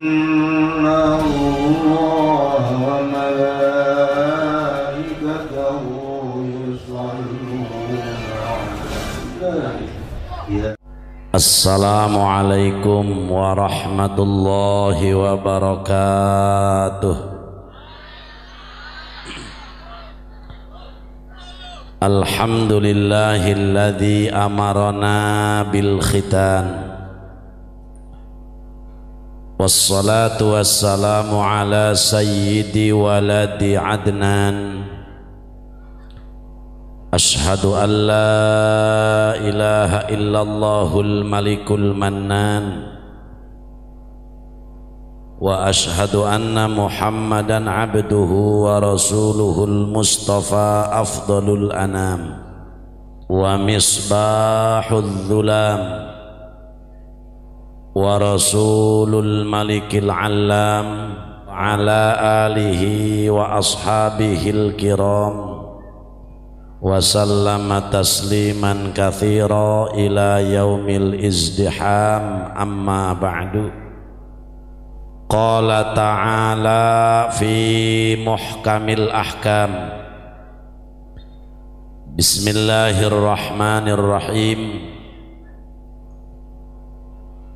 إن الله وملائكته يصلون على النبي. Assalamualaikum warahmatullahi wabarakatuh. Alhamdulillahilladzi amarana bil khitan. Wassalatu wassalamu ala sayyidi waladi Adnan. Ashhadu an la ilaha illallahul malikul mannan. Wa ashhadu anna Muhammadan abduhu wa rasuluhul mustafa afdalul anam wa misbahul dhulam wa rasulul malikil allam ala alihi wa ashabihil kiram wa sallama tasliman katsira ila yaumil izdiham. Amma ba'du. Qala ta'ala fi muhkamil ahkam. Bismillahirrahmanirrahim.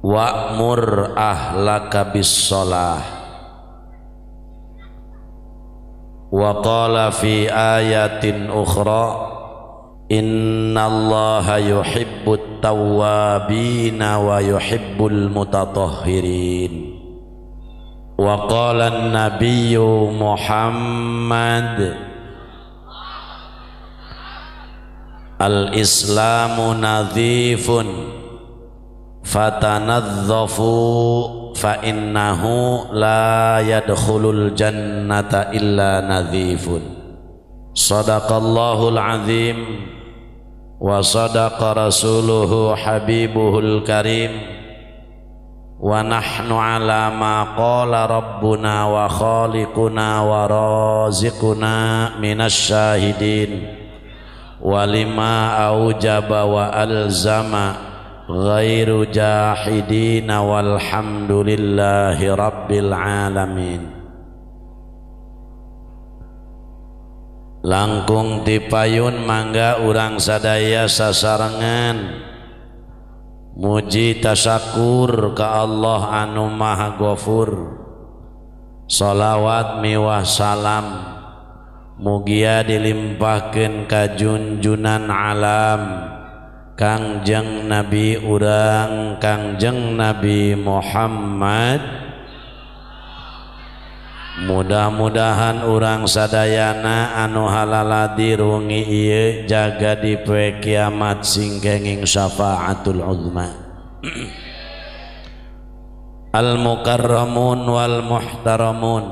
Wa'mur ahlaka bis-shalah. Wa qala fi ayatin ukhra, innallaha yuhibbut tawwabina wa yuhibbul mutatahhirin. Wa qala an-nabiyyu Muhammad, al-islamu nadhifun fatanadzafu fa innahu la yadkhulul jannata illa nadhifun. Sadaqallahul azim wa sadaqa rasuluhu habibuhul karim. Wa nahnu ala ma qala rabbuna wa khaliquna wa raziquna minasy syahidin. Wa lima aujaba wa alzama ghairu jahidina walhamdulillahi rabbil alamin. Langkung tipayun mangga urang sadaya sasarengan muji tasyakur ka Allah anu maha ghafur. Salawat miwah salam mugia dilimpahkeun ka junjunan alam Kangjeng Nabi urang Kangjeng Nabi Muhammad. Mudah-mudahan urang sadayana anu halaladi rungi ieu jaga di poe kiamat sing kenging syafaatul uzma. Al mukarramun wal muhtaramun,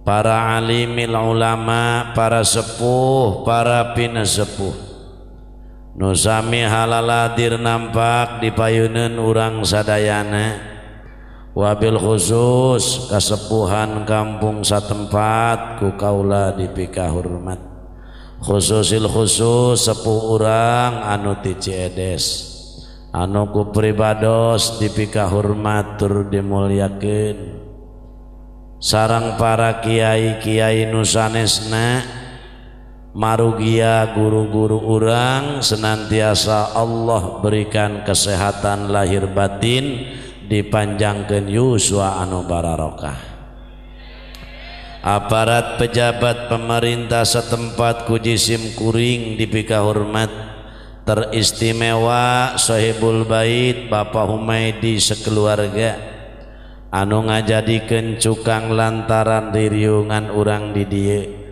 para alimil ulama, para sepuh, para pinesepuh nu sami halaladir nampak dipayuneun urang sadayana. Wabil khusus kasepuhan kampung satempat ku kaula dipikahurmat. Khususil khusus sepuh urang anu ti Ciedes anu ku pribados dipikahurmat tur dimulyakeun. Sareng para kiai-kiai nu sanesna marugia guru-guru urang senantiasa Allah berikan kesehatan lahir batin, dipanjangkeun yuswa anu bararokah. Aparat pejabat pemerintah setempat ku jisim kuring dipikahurmat. Teristimewa Sohibul Bait Bapak Humaidi sekeluarga anu ngajadikeun cukang lantaran diriungan urang di dieu.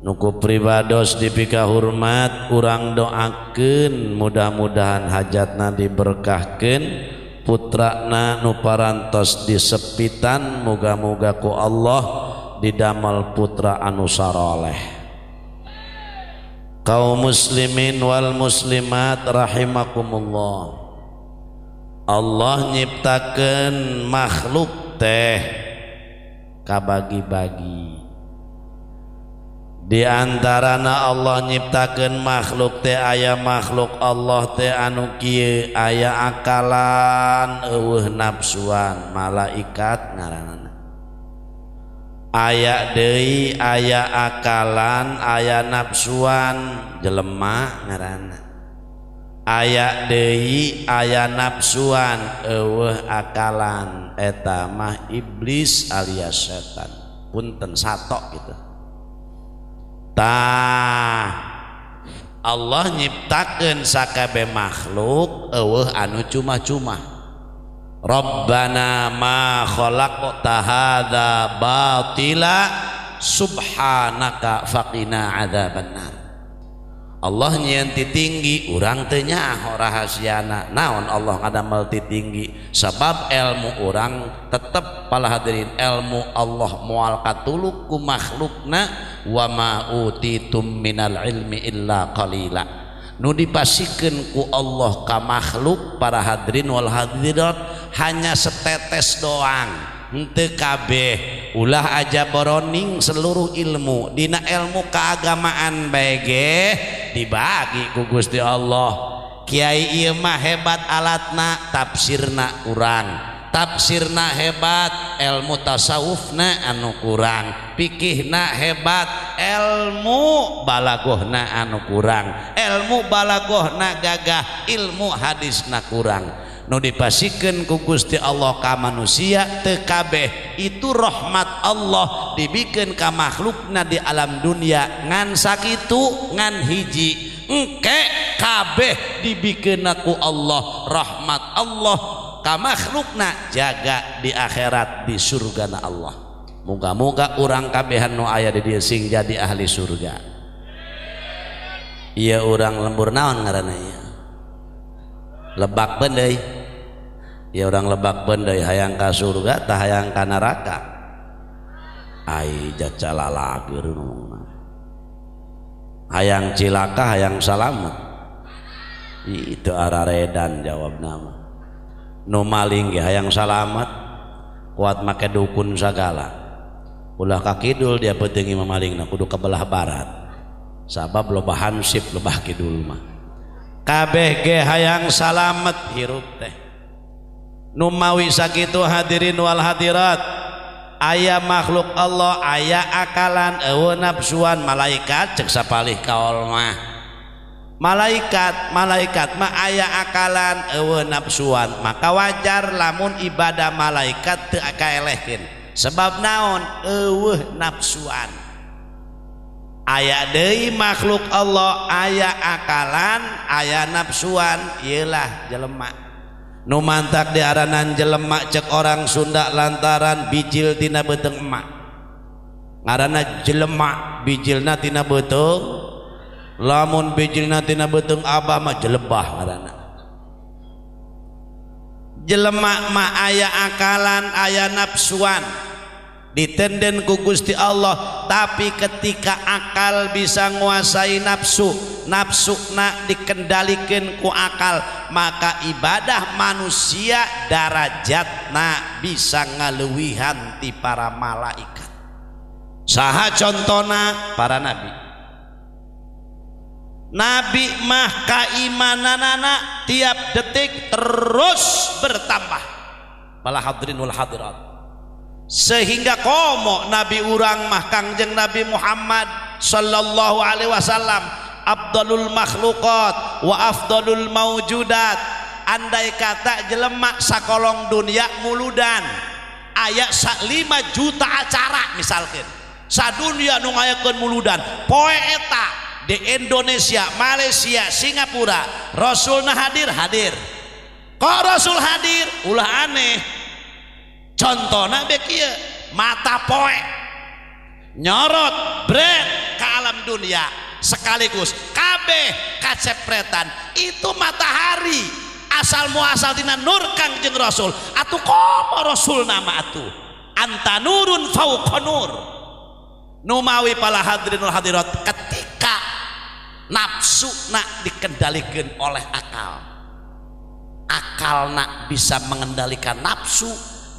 Nuku pribados dipikahurmat, urang doakeun mudah-mudahan hajatna diberkahkeun, putrana nu parantos disepitan muga-muga ku Allah didamel putra anu saroleh. Kaum muslimin wal muslimat rahimakumullah. Allah nyiptakeun makhluk teh kabagi-bagi. Di antarana Allah nyiptakeun makhluk teh aya makhluk Allah teh anu kieu aya akalan eueuh nafsuan, malaikat ngaranana. Aya deui aya akalan aya nafsuan, jelema ngaranana. Aya deui aya nafsuan eueuh akalan, eta mah iblis alias setan. Punten satok gitu. Tah Allah nyiptakeun sakabeh makhluk eueuh anu cuma-cuma. Rabbana ma khalaqta hadza batila subhanaka faqina adzabannar. Allah nyieun ti tinggi urang teu nyaho rahasiana naon Allah ngadamel ti tinggi, sabab ilmu urang tetep pala hadirin ilmu Allah moal katuluk ku makhlukna wa ma utitum minal ilmi illa qalila. Nu dipasikeun ku Allah ka makhluk para hadirin wal hadirat hanya setetes doang, henteu kabeh. Ulah aja boroning seluruh ilmu dina ilmu keagamaan bae ge dibagi ku Gusti Allah. Kiai ieu mah hebat alatna, tafsirna kurang, tafsirna hebat, ilmu tasawufna anu kurang, pikihna hebat, ilmu balagohna anu kurang, ilmu balagohna gagah, ilmu hadisna kurang. Nu dipasikeun ku Gusti Allah ka manusia teu kabeh itu rahmat Allah dibikeun ka makhlukna di alam dunia ngan sakitu ngan hiji engke kabeh dibikeunna ku Allah rahmat Allah ka makhlukna jaga di akhirat di surgana Allah. Moga-moga urang kabehan nu aya di dieu sing jadi ahli surga. Ieu urang lembur naon ngaranna ieu? Lebak Bendei. Ya orang Lebak Bendei hayang ka surga tah hayang ka neraka. Ai jacalalageur ngomongna. Hayang cilaka hayang salamet. Itu araredan jawabna mah. Nu maling ge hayang salamet kuat make dukun sagala. Ulah ka kidul dia peuteungi mamalingna kudu ka belah barat. Sabab loba hansip lebah kidul mah. Kabeh ge hayang salamet hirup teh. Numawi sakitu hadirin wal hadirat aya makhluk Allah aya akalan eueuh nafsuan, malaikat cek sapalih kaol mah. Malaikat malaikat mah aya akalan eueuh nafsuan, maka wajar lamun ibadah malaikat teu kaelehkeun. Sebab naon? Eueuh nafsuan. Aya deui makhluk Allah aya akalan aya nafsuan, ieulah jelema. Nu mantak diaranan jelema cek orang Sunda lantaran bijil tina beuteung emak. Ngaranna jelema bijilna tina beuteung, lamun bijilna tina beuteung abah mah jelebah ngaranna. Jelema mah aya akalan aya nafsuan ditenden ku Gusti Allah, tapi ketika akal bisa nguasai nafsu, nafsuna dikendalikan ku akal, maka ibadah manusia darajatna bisa ngaluwihan ti para malaikat. Saha contona? Para nabi. Nabi mah keimananana tiap detik terus bertambah. Bala hadirin wal hadirat. Sehingga komo nabi urang mah Kangjeng Nabi Muhammad sallallahu alaihi wasallam afdalul makhluqat wa afdalul maujudat. Andai kata jelema sakolong dunia muludan aya 5 juta acara misalkan sadunia nu ngayakeun muludan poe eta di Indonesia, Malaysia, Singapura, Rasulna hadir hadir. Kok Rasul hadir? Ulah aneh. Contohna be kieu, mata poe nyorot bret ke alam dunia sekaligus kabeh kacepretan itu matahari asal muasal tina nur Kangjeng Rasul. Atuh komo Rasul nama atuh anta nurun fauqa nur. Numawi pala hadirin wal hadirat ketika nafsu nak dikendalikan oleh akal, akal nak bisa mengendalikan nafsu,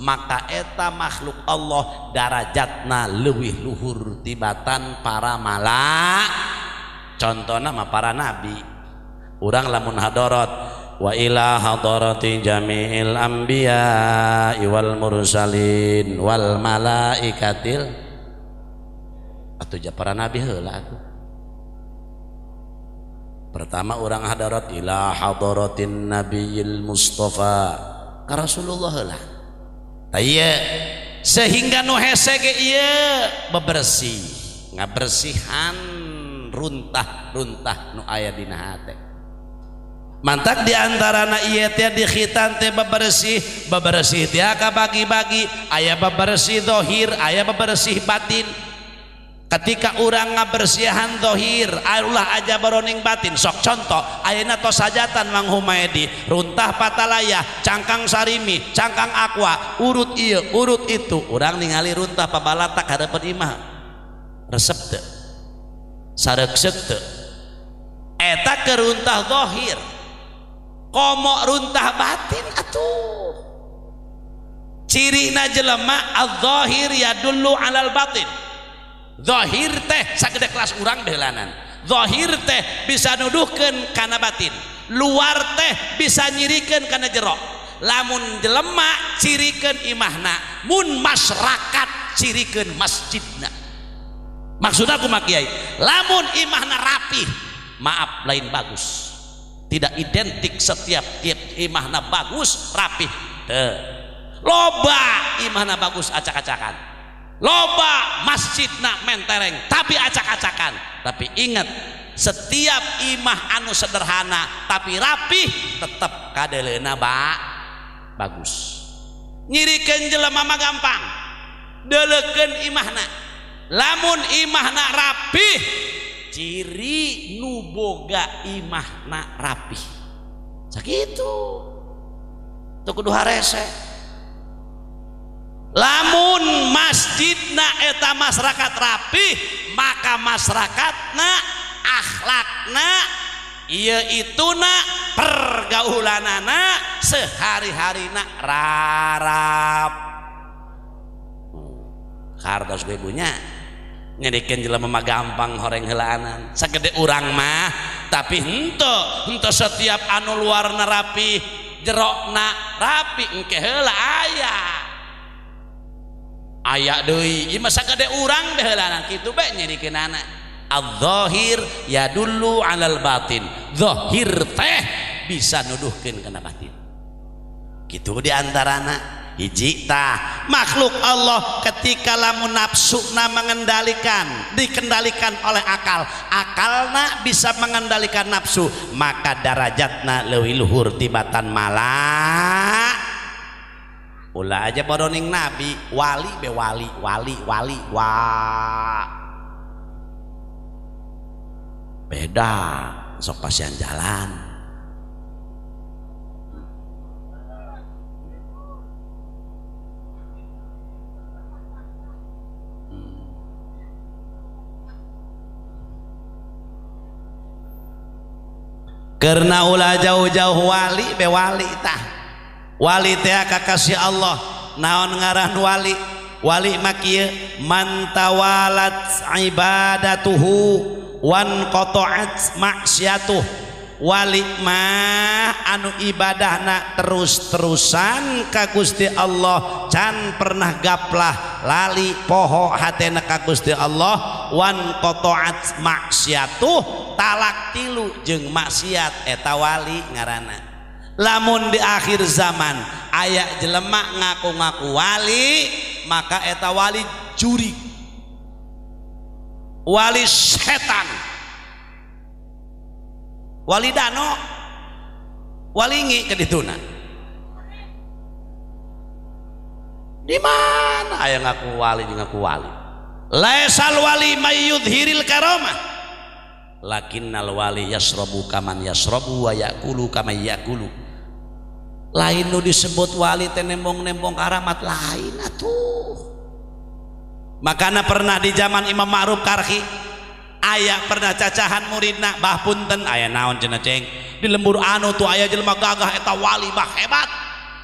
maka eta makhluk Allah darajatna leuwih luhur tibatan para malak. Contohna mah para nabi. Urang lamun hadarat wa ila hadarati jami'il anbiya wal mursalin wal malaikatil atuh ja para nabi heula atuh. Pertama urang hadarat ila hadaratin nabiyil mustafa ka Rasulullah heula. Tah ieu sehingga nu hese ge ieu bebersih, ngabersihan runtah-runtah nu aya dina hate. Mantak diantarana ieu teh di khitan teh bebersih, bebersih teh kabagi-bagi, aya bebersih zahir, aya bebersih batin. Ketika urang ngabersihan zahir, ulah aja baroning batin. Sok contoh, ayeuna tos hajatan Mang Humaedi, runtah patalaya, cangkang sarimi, cangkang aqua, urut ieu, urut itu. Urang ningali runtah pabalatak hadapan imah. Resep teu? Sareukseuk teu? Eta keruntah zahir. Komo runtah batin atuh. Cirina jelema az-zahir yadullu alal batin. Zahir teh sagede kelas urang beulanan. Zahir teh bisa nuduhkeun kana batin. Luar teh bisa nyirikeun kana jero. Lamun jelema cirikeun imahna, mun masyarakat cirikeun masjidna. Maksud aku mah kiai, lamun imahna rapih, maaf lain bagus. Tidak identik setiap tiap imahna bagus rapih. Teu. Loba imahna bagus acak-acakan. Loba masjidna mentereng tapi acak-acakan. Tapi ingat, setiap imah anu sederhana tapi rapih tetep kadeleuna bagus. Nyirikeun jelema mah gampang, deulekeun imahna. Lamun imahna rapih, ciri nu boga imahna rapih. Sakitu teu kudu harese. Lamun masjidna eta masyarakat rapih, maka masyarakatna akhlakna ieu ituna pergaulanana sehari-harina rarap. Hartos gue punya nyedikeun jelema mah gampang horeng heulaanan sagede urang mah, tapi henteu henteu setiap anu luarna rapih jerokna rapi engke heula aya aya deui ieu mah sagede urang baheulana kitu bae nyirikeunana. Az-zahir yadullu 'alal batin. Zahir teh bisa nuduhkeun kana batin. Kitu di antarana hiji tah makhluk Allah ketika lamun nafsuna mengendalikan, dikendalikan oleh akal, akalna bisa mengendalikan nafsu, maka darajatna leuwih luhur tibatan malak. Ulah aja bodoning nabi, wali be wali, wali, wali, wa. Beda, sok pasian jalan. Karena ulah jauh-jauh wali be wali tah. Wali teh kakasih Allah. Naon ngaran wali? Wali mah kieu man tawalat ibadatuhu wan qata'at maksiatuh. Wali mah anu ibadahna terus-terusan ka Gusti Allah, can pernah gaplah lali poho hatena ka Gusti Allah, wan qata'at maksiatuh, talak tilu jeung maksiat, eta wali ngaranna. Lamun di akhir zaman aya jelema ngaku-ngaku wali, maka eta wali jurig, wali setan, wali dano, wali ngi ke dituna. Di mana aya ngaku wali jeung ngaku wali? Laisal wali mayyudhiril karamah, lakinnal wali yasrobu kaman yasrobu wa yakulu kaman yakulu. Lain nu disebut wali teh nembong-nembong karamat, lain atuh. Makana pernah di zaman Imam Ma'ruf Karhi aya pernah cacahan muridna, bah punten aya naon cenah ceng di lembur anu tuh aya jelema gagah eta wali bah hebat.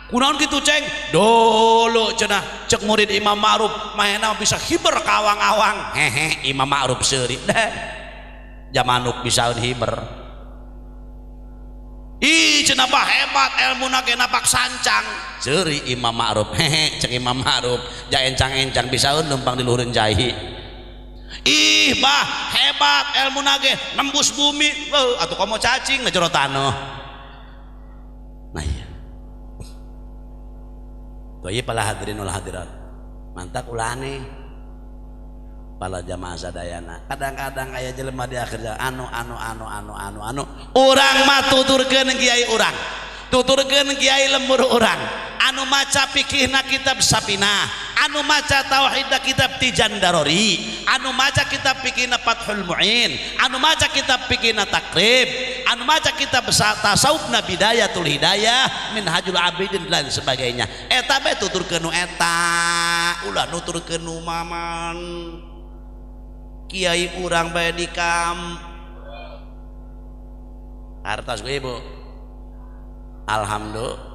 Kunaon kitu ceng? Dulu cenah cek murid Imam Ma'ruf mahena bisa hiber ka awang-awang. Hehe Imam Ma'ruf seuri. Deh. Jamanuk bisa hiber. Ih cenah bah hebat elmuna ge napak sancang. Seuri Imam Ma'ruf. Hehe cek Imam Ma'ruf ja encang-encang bisaeun numpang di luhureun cai. Ih bah hebat elmuna ge nembus bumi. Heuh atuh komo cacing na jero taneuh. Nah iya. Tuh pala hadirin wal hadirat mantak ulane pala jamaah sadayana kadang-kadang aya jelema di akhir jalan anu anu anu anu anu anu urang mah tuturkeun kiai urang tuturkeun kiai lembur urang anu maca fikihna kitab Sapinah anu maca tauhidna kitab Tijan Darori anu maca kitab fikihna Fathul Muin anu maca kitab fikihna Takrib anu maca kitab tasawufna Bidayatul Hidayah Minhajul Abidin dan sebagainya eta bae tuturkeun nu eta ulah nuturkeun nu maman kiai urang bae di kam hartos ku ibu alhamdulillah.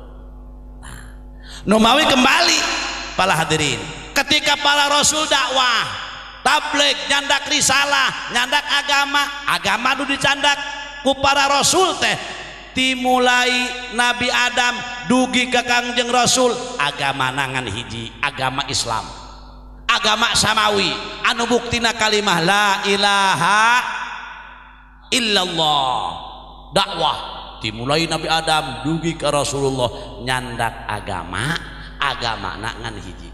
Numawi kembali para hadirin ketika para rasul dakwah tabligh nyandak risalah nyandak agama agama nu dicandak ku para rasul teh dimulai Nabi Adam dugi ke Kangjeng Rasul agama nangan hiji agama Islam agama samawi anu buktina kalimah la ilaha illallah dakwah dimulai Nabi Adam dugi ke Rasulullah nyandak agama agama ngan hiji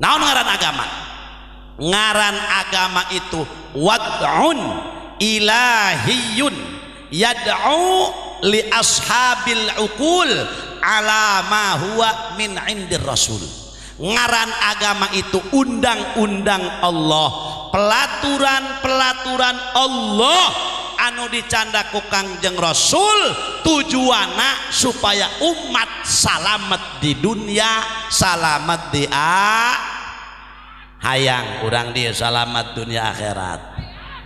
naon ngaran agama ngaran agama itu wad'un ilahiyun yad'u li ashabil uqul ala ma huwa min indir rasul. Ngaran agama itu undang-undang Allah, pelaturan-pelaturan Allah anu dicandak ku Kangjeng Rasul tujuanna supaya umat salamet di dunia salamet di hayang urang dia salamet dunia akhirat.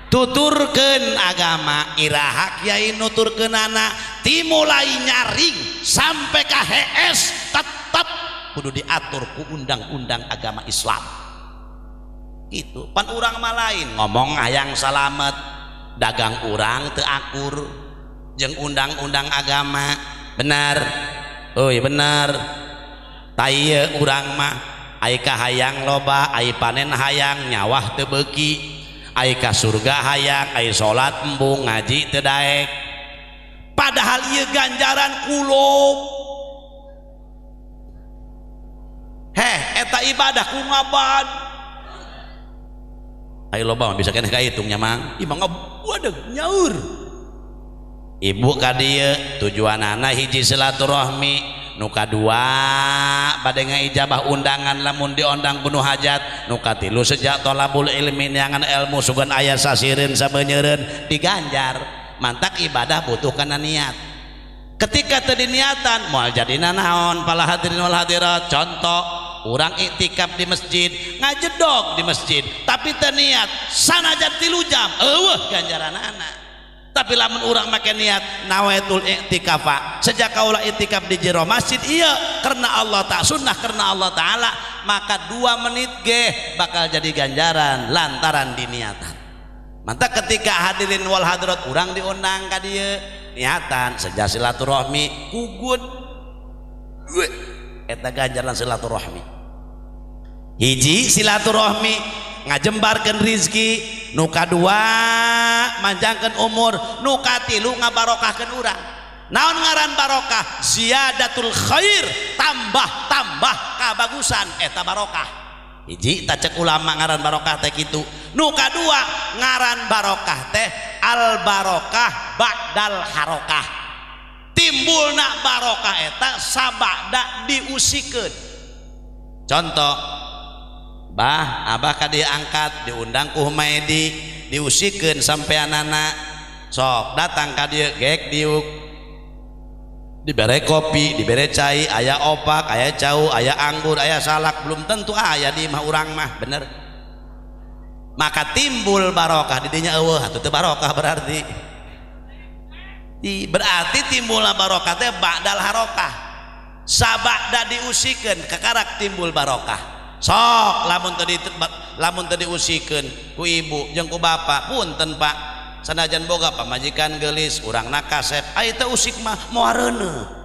Tuturkeun agama iraha kiai nuturkeunana timulai nyaring sampai ka HS tetep kudu diatur ku undang-undang agama Islam. Gitu pan urang mah lain ngomong hayang salamet dagang urang teu akur jeung undang-undang agama benar euy benar taieu urang mah ai ka hayang loba ai panen hayang nyawah teu beuki ai ka surga hayang ai salat embung ngaji teu daek padahal ieu ganjaran kulub heh eta ibadah ku ngabad ayo loba bisa keneh kahitung nya mang ih mah waduh nyaur ibu ka dieu tujuanana hiji silaturahmi nu kadua bade ngaijabah undangan lamun diondang bunuh hajat nu katilu sejak tolabul ilmi neangan ilmu sugan aya sasireun sabeunyereun diganjar mantak ibadah butuh kana niat ketika teu diniatan moal jadina naon pala hadirin wal hadirat contoh urang iktikaf di masjid ngajedog di masjid tapi teu niat sanajan 3 jam eueuh ganjaranana. Tapi lamun urang make niat nawaitul i'tikafa sejak kaula i'tikaf di jero masjid iya karena Allah tak sunnah karena Allah taala maka 2 menit ge bakal jadi ganjaran lantaran diniatan. Mantap ketika hadirin wal hadirat urang diundang ka dieu niatan sejak silaturahmi kugut eta ganjaran silaturahmi hiji silaturahmi ngajembarkeun rizki nu kadua manjangkeun umur nu katilu ngabarokahkeun urang. Naon ngaran barokah? Ziyadatul khair, tambah-tambah kabagusan eta barokah. Hiji tah cek ulama ngaran barokah teh kitu. Nu kadua ngaran barokah teh al barokah ba'dal harokah. Timbulna barokah eta sabada diusikeun. Contoh bah abah ka diangkat diundang ku Humaidi diusikeun sampeanana sok datang ka dieu gek diuk dibere kopi dibere cai aya opak aya cau aya anggur aya salak belum tentu aya di imah urang mah bener maka timbul barokah di dinya eueuh atuh teu barokah berarti berarti timbulna barokah teh ba'dal harokah. Sabada diusikeun kakarak timbul barokah. Sok lamun teu diusikeun ku ibu jeung ku bapak, punten Pak, sanajan boga pamajikan geulis urang nakasep, aya teu usik mah moal reuneuh.